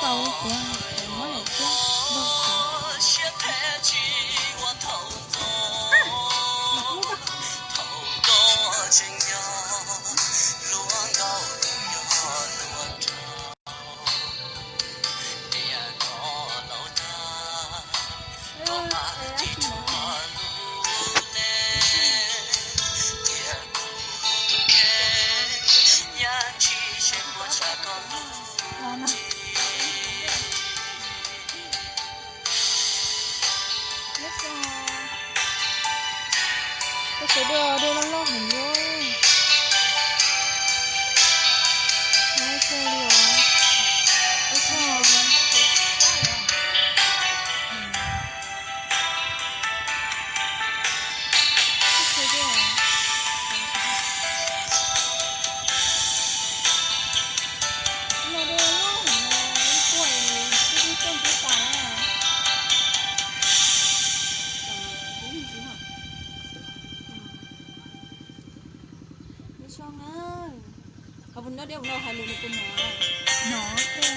Tau kuv muab lawm thiab. Koj sawv daws dej loj loj heev li. Nyob zoo li os. Ua tsaug. Ua tsaug. Los dej loj heev li, ib puag li, twb twb tuaj twb tas. Nyob zoo na. Ho puas nyob deb puas no hais lus nws puas mov? Mov kawg.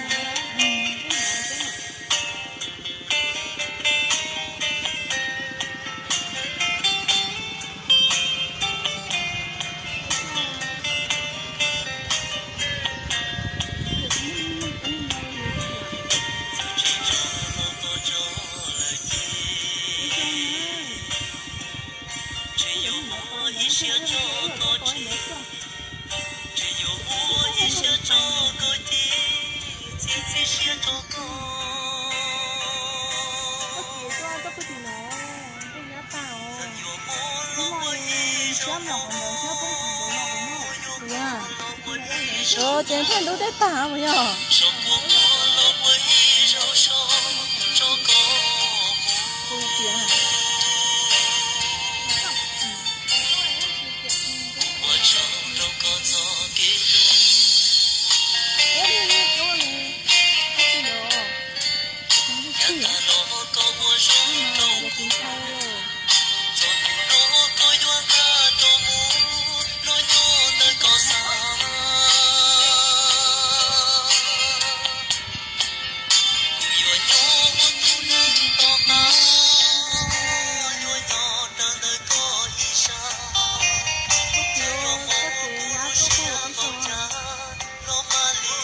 Ces thiaj ntub tej tag puas yog?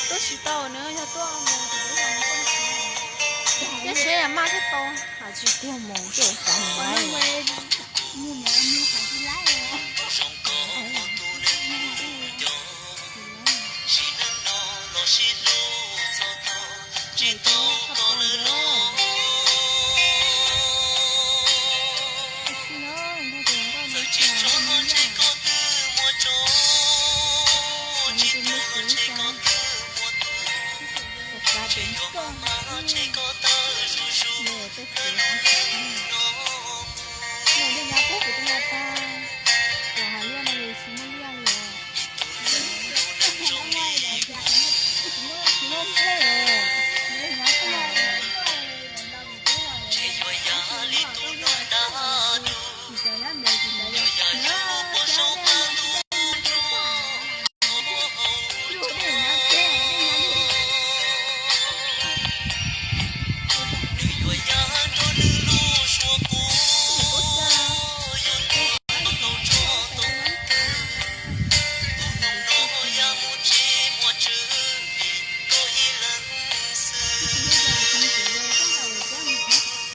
Tuaj tsis tau na, yog tuaj mus ces seb maj thiab tau, hais tsis tiag mus ces xav mus lawm.